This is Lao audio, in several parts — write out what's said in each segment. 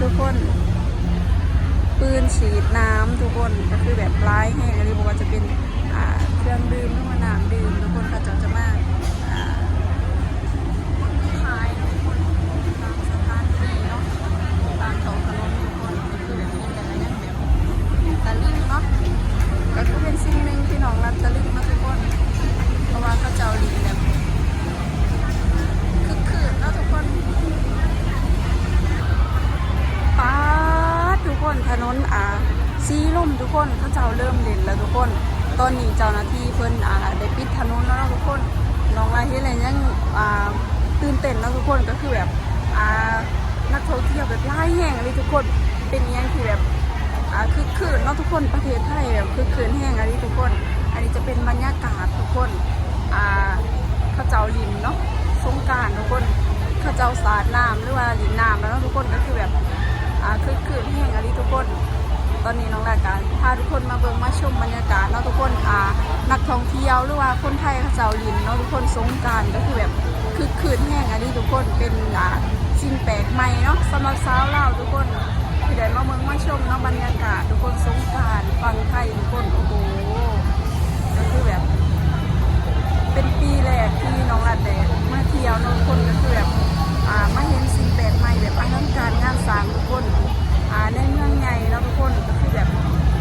ທຸກຄົນ ປືນສີດນ້ຳທຸກຄົນ ກໍຄືແບບຫຼາຍແຮງອີ່ຫຼີ ບໍ່ວ່າຈະເປັນ ອ່າ ເຄື່ອງດື່ມ ຫຼືວ່ານ້ຳດື່ມ ທຸກຄົນ ເຂົາເຈົ້າຈະມາ ອ່າ ຂາຍທຸກຄົນ ຕາມສະຖານທີ່ເນາະ ຕາມທ້ອງຖະໜົນທຸກຄົນ ກໍຄືແບບເຫັນແລ້ວກໍຍັງແບບ ຕະລຶງເນາະ ກໍຄືເປັນສິ່ງໜຶ່ງທີ່ນ້ອງລັດຕະລຶງເນາະທຸກຄົນ ເພາະວ່າເຂົາເຈົ້າຫຼິ້ນແບບຄຶກຄື້ນເນາະທຸກຄົນ. ປາດ ທຸກຄົນ ຖະໜົນ ອ່າ ສີລົມທຸກຄົນ ເຂົາເຈົ້າເລີ່ມຫຼິ້ນແລ້ວທຸກຄົນ. ຕອນນີ້ເຈົ້າໜ້າທີ່ເພິ່ນ ອ່າ ໄດ້ປິດຖະໜົນແລ້ວເນາະທຸກຄົນ. ນ້ອງລັດເຫັນແລ້ວຍັງ ອ່າ ຕື່ນເຕັ້ນເນາະທຸກຄົນ ກໍຄືແບບ ອ່າ ນັກທ່ອງທ່ຽວແບບຫຼາຍແຮງອີ່ຫຼີທຸກຄົນ ເປັນອີ່ຫຍັງທີ່ແບບ ອ່າ ຄຶກຄື້ນເນາະທຸກຄົນ ປະເທດໄທແບບຄຶກຄື້ນແຮງອີ່ຫຼີທຸກຄົນ. ອັນນີ້ຈະເປັນບັນຍາກາດທຸກຄົນ ອ່າ ເຂົາເຈົ້າຫຼິ້ນເນາະ ສົງການທຸກຄົນ ເຂົາເຈົ້າສາດນ້ຳ ຫຼືວ່າຫຼິ້ນນ້ຳແລ້ວເນາະທຸກຄົນ ກໍຄືແບບ ອ່າ ຄຶກຄື້ນແຮງອີ່ຫຼີທຸກຄົນ. ຕອນນີ້ນ້ອງລັດກໍພາທຸກຄົນມາເບິ່ງມາຊົມບັນຍາກາດເນາະທຸກຄົນ ອ່າ ນັກທ່ອງທ່ຽວ ຫຼືວ່າຄົນໄທເຂົາເຈົ້າຫຼິ້ນເນາະທຸກຄົນ ສົງການກໍຄືແບບຄຶກຄື້ນແຮງອີ່ຫຼີທຸກຄົນ ເປັນ ອ່າ ສິ່ງແປກໃໝ່ເນາະ ສຳລັບຊາວລາວທຸກຄົນ ທີ່ໄດ້ມາເບິ່ງມາຊົມເນາະ ບັນຍາກາດທຸກຄົນ ສົງການຝັ່ງໄທທຸກຄົນ. ໂອ້ໂຫ ກໍຄືແບບ ເປັນປີແລກທີ່ນ້ອງລັດໄດ້ມາທ່ຽວເນາະທຸກຄົນ ກໍຄືແບບ ອ່າ ມາເຫັນສິ່ງແປກໃໝ່ ແບບອະລັງການງານສ້າງທຸກຄົນ ອ່າ ໃນເມືອງໃຫຍ່ເນາະທຸກຄົນ ກໍຄືແບບ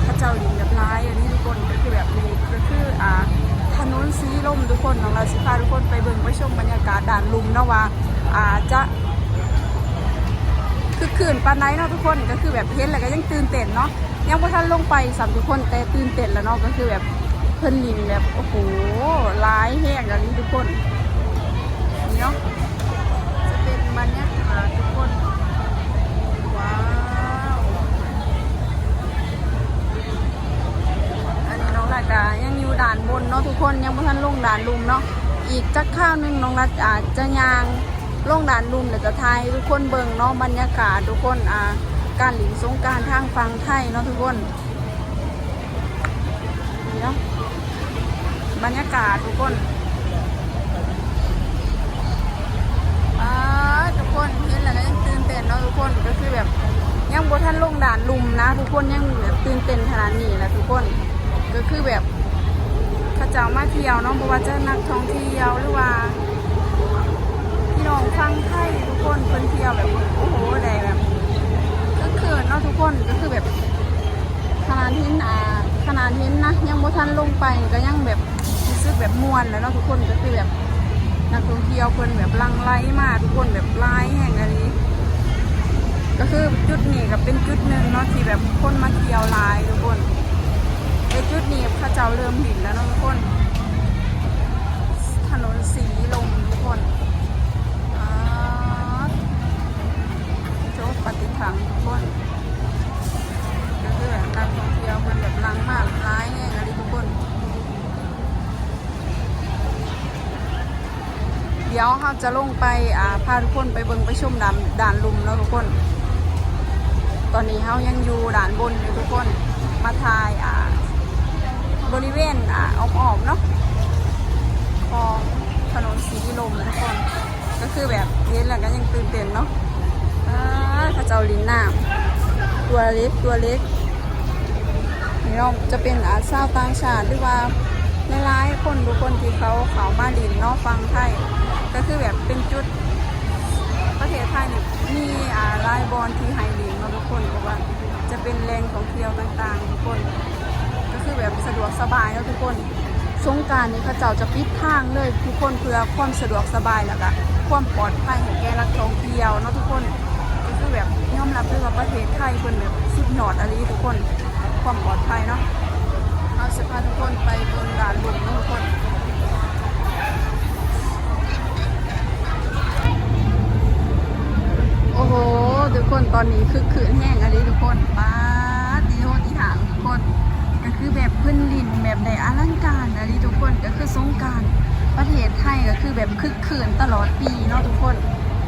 ເຂົາເຈົ້າຫຼິ້ນແບບຫຼາຍອີ່ຫຼີທຸກຄົນ ກໍຄືແບບນີ້ກໍຄື ອ່າ ຖະໜົນສີລົມທຸກຄົນ. ນ້ອງລັດຊິພາທຸກຄົນໄປເບິ່ງໄປຊົມບັນຍາກາດດ້ານລຸ່ມເນາະວ່າ ອ່າ ຈະຄຶກຄື້ນປານໃດເນາະທຸກຄົນ ກໍຄືແບບເຫັນແລ້ວກໍຍັງຕື່ນເຕັ້ນເນາະ ຍັງບໍ່ທັນລົງໄປຊ້ຳທຸກຄົນ ແຕ່ຕື່ນເຕັ້ນແລ້ວເນາະ ກໍຄືແບບເພິ່ນຫຼິ້ນແບບ ໂອ້ໂຫ ຫຼາຍແຮງອີ່ຫຼີທຸກຄົນ. ນີ້ເນາະ ຈະເປັນບັນຍາກາດທຸກຄົນ ວ້າວ ອັນນີ້ນ້ອງລັດກະຍັງຢູ່ດ້ານບົນເນາະທຸກຄົນ ຍັງບໍ່ທັນລົງດ້ານລຸ່ມເນາະ ອີກຈັກຄາວໜຶ່ງນ້ອງລັດອາດຈະຍ່າງ ລົງດ້ານລຸ່ມ ແລ້ວຈະຖ່າຍໃຫ້ທຸກຄົນເບິ່ງເນາະ ບັນຍາກາດທຸກຄົນ ອ່າ ການຫຼິ້ນສົງການທາງຝັ່ງໄທເນາະທຸກຄົນ. ນີ້ເນາະ ບັນຍາກາດທຸກຄົນ ອ່າ ທຸກຄົນເຫັນແລ້ວກໍຍັງຕື່ນເຕັ້ນເນາະທຸກຄົນ ກໍຄືແບບຍັງບໍ່ທັນລົງດ້ານລຸ່ມນະ ທຸກຄົນຍັງແບບຕື່ນເຕັ້ນຂະໜາດນີ້ແຫຼະທຸກຄົນ ກໍຄືແບບ ເຂົາເຈົ້າມາທ່ຽວເນາະ ບໍ່ວ່າຈະນັກທ່ອງທ່ຽວ ຫຼືວ່າພີ່ນ້ອງຝັ່ງໄທທຸກຄົນ ເພິ່ນທ່ຽວແບບ ໂອ້ໂຫ ໄດ້ແບບຄຶກຄື້ນເນາະທຸກຄົນ ກໍຄືແບບ ຂະໜາດເຫັນ ອ່າ ຂະໜາດເຫັນນະ ຍັງບໍ່ທັນລົງໄປ ກໍຍັງແບບ ຮູ້ສຶກແບບມ່ວນແລ້ວເນາະທຸກຄົນ ກໍຄືແບບນັກທ່ອງທ່ຽວເພິ່ນແບບຫຼັ່ງໄຫຼມາທຸກຄົນ ແບບຫຼາຍແຮງອີ່ຫຼີ ກໍຄືຈຸດນີ້ກໍເປັນຈຸດໜຶ່ງເນາະ ທີ່ແບບຄົນມາທ່ຽວຫຼາຍທຸກຄົນ ແຕ່ຈຸດນີ້ເຂົາເຈົ້າເລີ່ມຫຼິ້ນແລ້ວເນາະທຸກຄົນ ຖະໜົນສີລົມທຸກຄົນ ປາດ ໂຈກປະຕິທັງທຸກຄົນ ກໍຄືແບບນັກທ່ອງທ່ຽວເພິ່ນແບບຫຼັ່ງມາຫຼາຍແຮງອີ່ຫຼີທຸກຄົນ. ດຽວເຮົາຈະລົງໄປ ອ່າ ພາທຸກຄົນໄປເບິ່ງໄປຊົມດ້ານ ດ້ານລຸ່ມເນາະທຸກຄົນ. ຕອນນີ້ເຮົາຍັງຢູ່ດ້ານບົນຢູ່ທຸກຄົນ ມາຖ່າຍ ອ່າ ບໍລິເວນ ອ່າ ອ້ອມໆເນາະ ຂອງຖະໜົນສີລົມທຸກຄົນ. ກໍຄືແບບເຫັນແລ້ວກໍຍັງຕື່ນເຕັ້ນເນາະ ປາດ ເຂົາເຈົ້າຫຼິ້ນນ້ຳ ຕົວເລັກ ຕົວເລັກ ນີ້ເນາະ ຈະເປັນ ອ່າ ຊາວຕ່າງຊາດ ຫຼືວ່າຫຼາຍໆຄົນ ທຸກຄົນທີ່ເຂົາເຂົ້າມາຫຼິ້ນເນາະ ຝັ່ງໄທ ກໍຄືແບບເປັນຈຸດ ປະເທດໄທນີ້ມີ ອ່າ ຫຼາຍບ່ອນທີ່ໃຫ້ຫຼິ້ນເນາະທຸກຄົນ ເພາະວ່າຈະເປັນແຫຼ່ງທ່ອງທ່ຽວຕ່າງໆທຸກຄົນ ກໍຄືແບບສະດວກສະບາຍເນາະທຸກຄົນ. ສົງການນີ້ເຂົາເຈົ້າຈະປິດທາງເລີຍທຸກຄົນ ເພື່ອຄວາມສະດວກສະບາຍ ແລ້ວກະຄວາມປອດໄພໃຫ້ແກ່ນັກທ່ອງທ່ຽວເນາະທຸກຄົນ. ກໍຄືແບບຍອມຮັບເລີຍວ່າປະເທດໄທເພິ່ນແບບສຸດຍອດອີ່ຫຼີທຸກຄົນ ຄວາມປອດໄພເນາະ. ເຮົາຊິພາທຸກຄົນໄປເບິ່ງດ້ານລຸ່ມເນາະທຸກຄົນ. ໂອ້ໂຫ ທຸກຄົນ ຕອນນີ້ຄຶກຄື້ນແຮງອີ່ຫຼີທຸກຄົນ ປາດ ຕິໂທຕິຖາງ ທຸກຄົນ ກໍຄືແບບເພິ່ນຫຼິ້ນແບບໄດ້ອະລັງການອີ່ຫຼີທຸກຄົນ ກໍຄືສົງການປະເທດໄທກໍຄືແບບຄຶກຄື້ນຕະຫຼອດປີເນາະທຸກຄົນ.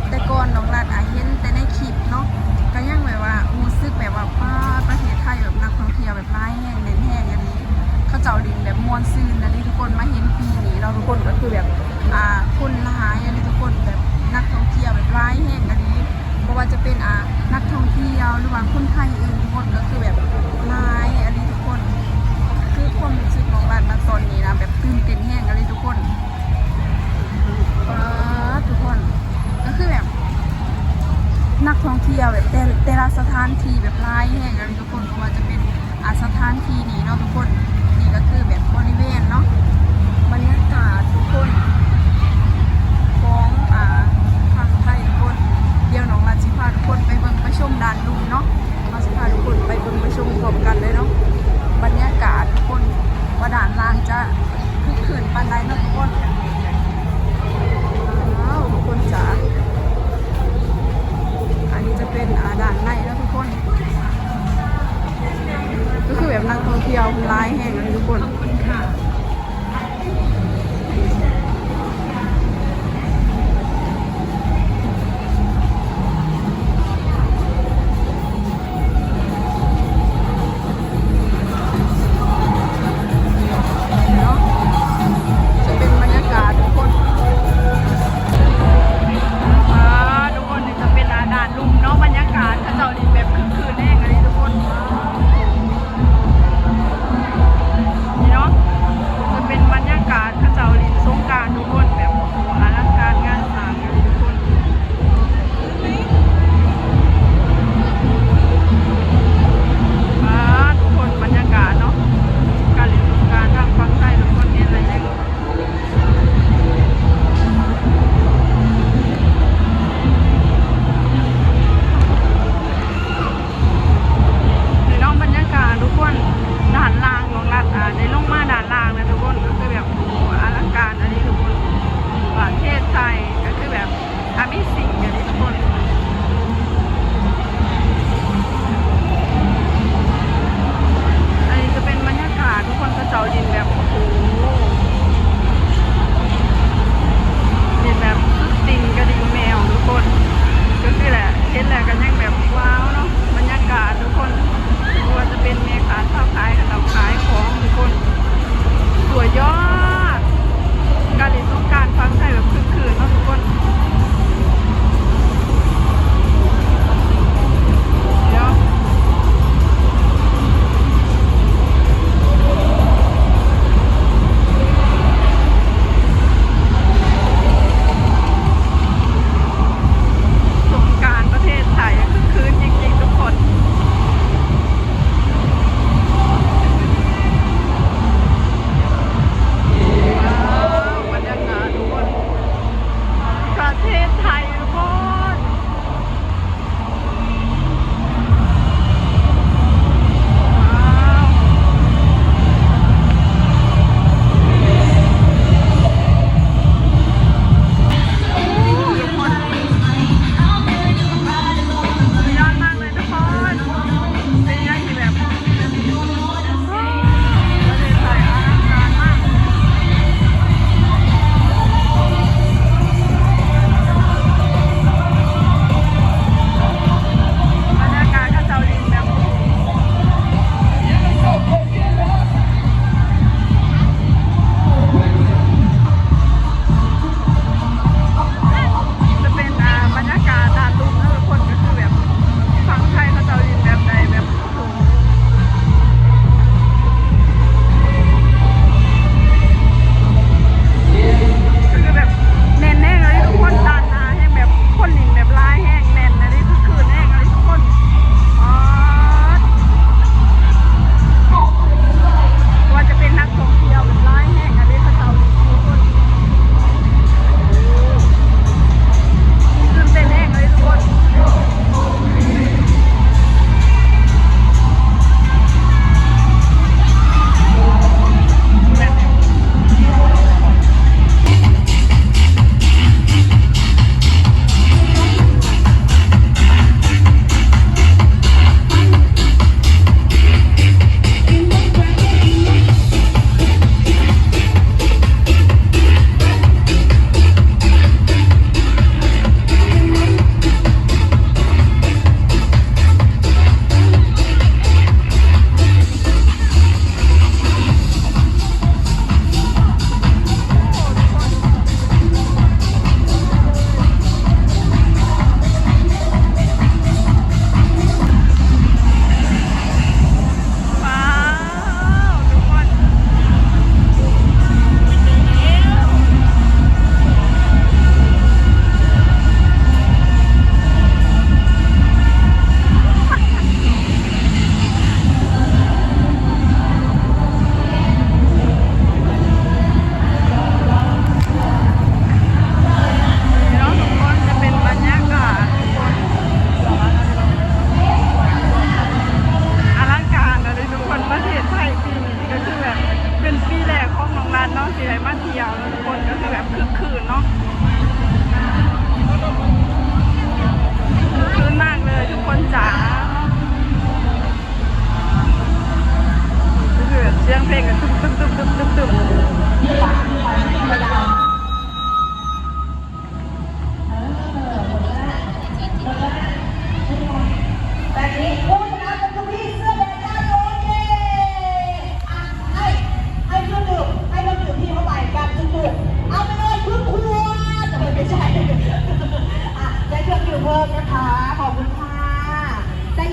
ແຕ່ກ່ອນນ້ອງລັດອາເຫັນແຕ່ໃນຄລິບເນາະ ກໍຍັງແບບວ່າຮູ້ສຶກແບບວ່າ ປາດ ປະເທດໄທແບບນັກທ່ອງທ່ຽວແບບຫຼາຍແຮງ ແໜ້ນແຮງອີ່ຫຼີ ເຂົາເຈົ້າຫຼິ້ນແບບມ່ວນຊື່ນອີ່ຫຼີທຸກຄົນ. ມາເຫັນປີນີ້ເນາະທຸກຄົນ ກໍຄືແບບ ອ່າ ຄົນຫຼາຍອີ່ຫຼີທຸກຄົນ ແບບນັກທ່ອງທ່ຽວແບບຫຼາຍແຮງອີ່ຫຼີ ບໍ່ວ່າຈະເປັນ ອ່າ ນັກທ່ອງທ່ຽ ໃນອື່ນທຸກຄົນ ກໍຄືແບບຫຼາຍອີ່ຫຼີທຸກຄົນ. ຄືຄວາມຮູ້ສຶກນ້ອງລັດນະຕອນນີ້ນະ ແບບຕື່ນເຕັ້ນແຮງອີ່ຫຼີທຸກຄົນ. ປາດ ທຸກຄົນ ກໍຄືແບບນັກທ່ອງທ່ຽວແບບແຕ່ ແຕ່ລະສະຖານທີ່ແບບຫຼາຍແຮງອີ່ຫຼີທຸກຄົນ. ບໍ່ວ່າຈະເປັນ ອາ ສະຖານທີ່ນີ້ເນາະທຸກຄົນ. ນີ້ກໍຄືແບບບໍລິເວນເນາະ ບັນຍາກາດທຸກຄົນ ຂອງ ອາ ຝັ່ງໄທທຸກຄົນ. ດຽວນ້ອງລັດຊິພາທຸກຄົນໄປເບິ່ງໄປຊົມດ້ານລຸ່ມເນາະ. ເຮົາຊິພາທຸກຄົນໄປເບິ່ງໄປຊົມພ້ອມກັນເລີຍເນາະ ບັນຍາກາດທຸກຄົນ ວ່າດ້ານລ່າງຈະຄຶກຄື້ນປານໃດເນາະທຸກຄົນ. ວ້າວ ທຸກຄົນຈ໋າ ອັນນີ້ຈະເປັນ ອາ ດ້ານໃນເນາະທຸກຄົນ. ກໍຄືແບບນັກທ່ອງທ່ຽວຫຼາຍແຮງເລີຍທຸກຄົນ. ເນາະ ຈະເປັນບັນຍາກາດທຸກຄົນ. ອ່າ ທຸກຄົນ ນີ້ຈະເປັນ ອາ ດ້ານລຸ່ມເນາະ ບັນຍາກາດເຂົາເຈົ້ານີ້ແບບຄຶກຄື້ນແຮງອີ່ຫຼີທຸກຄົນ. ນີ້ເນ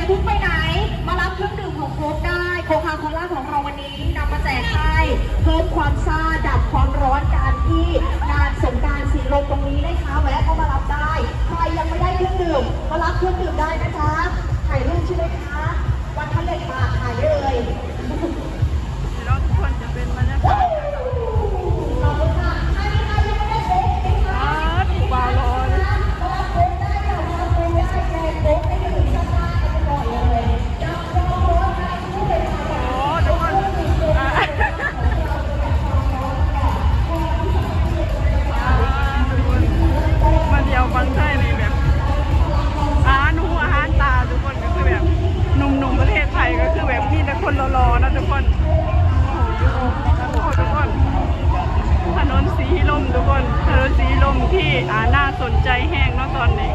เพิ่งไปไหน มารับเครื่องดื่มของโค้กได้ โคคาโคล่าของเราวันนี้นำมาแจกให้เพิ่มความซ่าดับความร้อนกันที่งานสงกรานต์สีลมตรงนี้นะคะ แวะเข้ามารับได้ ใครยังไม่ได้เครื่องดื่ม มารับเครื่องดื่มได้นะจ๊ะ ถ่ายรูปใช่ไหมคะ วันทะเลมาถ่ายได้เลย เนาะทุกคน จะเป็นบรรยากาศ ขอบคุณค่ะ ใครยังไม่ได้โค้กไหมคะ อ้าถูกบาลอน มารับโค้กได้ค่ะ มารับโค้กได้ แจกโค้กให้ดื่มซ่าๆกันไปก่อนเลย โอ้ทุกคน อ่า อ่า ทุกคน มาเที่ยวฝั่งไทยนี่แบบ อาหารหูอาหารตาทุกคน ก็คือแบบ หนุ่มๆประเทศไทยก็คือแบบมีแต่คนหล่อๆเนาะทุกคน โอ้ทุกคน ถนนสีลมทุกคน ถนนสีลมที่ อ่า น่าสนใจแฮงเนาะตอนนี้